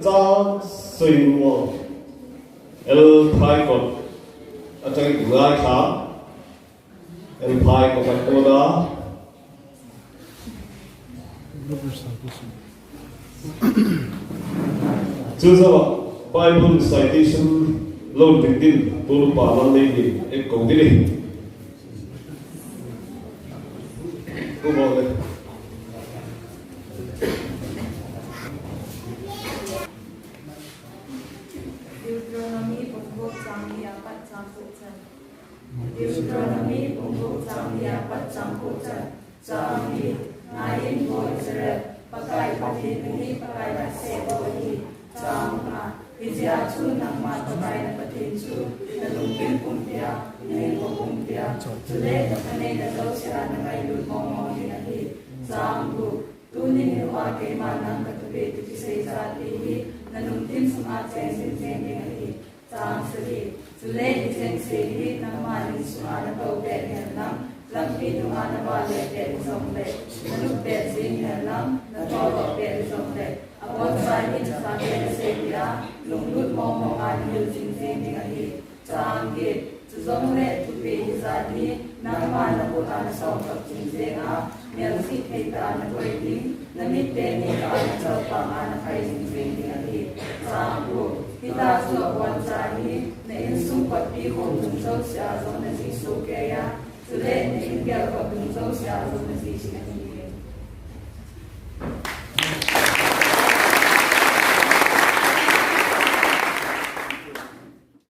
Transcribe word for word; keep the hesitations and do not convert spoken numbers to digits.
Chang sui mo. El phai ko. A chang ngai kha. El phai ko ka ko da. Chu zawa Bible citation lo ding din tu pa lang nei ni ek ko dili. Ko mo le. Deuteronomy bung guk chang li a pat chang kuo chen. Deuteronomy bung guk chang li a pat chang kuo chen. Chang li, ngaiin, Bawi Israel, Pakai Pathien hi Pakai nasie Bawi hi. Chang nga, hi zia chu nangma Pakai na Pathien chu na lungthim pumpi a, na inkhawm pumpi a, chule na thaneina zosia na ngailut mawng mawng ding a hi. Chang guk, tuni ni a keima nang ka thupêk thu kisei zat hi hi, na lungthim sunga cheng zing zing ding a hi. Chang sagi, chule hi cheng se hi nangma in sunga na to pei hen lang, lampi dunga na va le pei zong le, na nup pei zing hen lang, na thaw lo pei zong le, a bon sa hi na sa pei se hi a, lunglut mawng mawng a na hil zing zing ding a hi. Chang giet, chu zong le thupêk hi zat hi nangma na kut a na sawm tak zing zing a, mial si thei ta na koi ding, na mit te ni ta na chal pang a na khai zing zing ding a hi. Chang guk, hi ta chu a bon sa hi, na insung kotpi khom dung zosia zong na zi suok kei a, chule na inbiek kotpi dung zosia zong na zi suok a hi.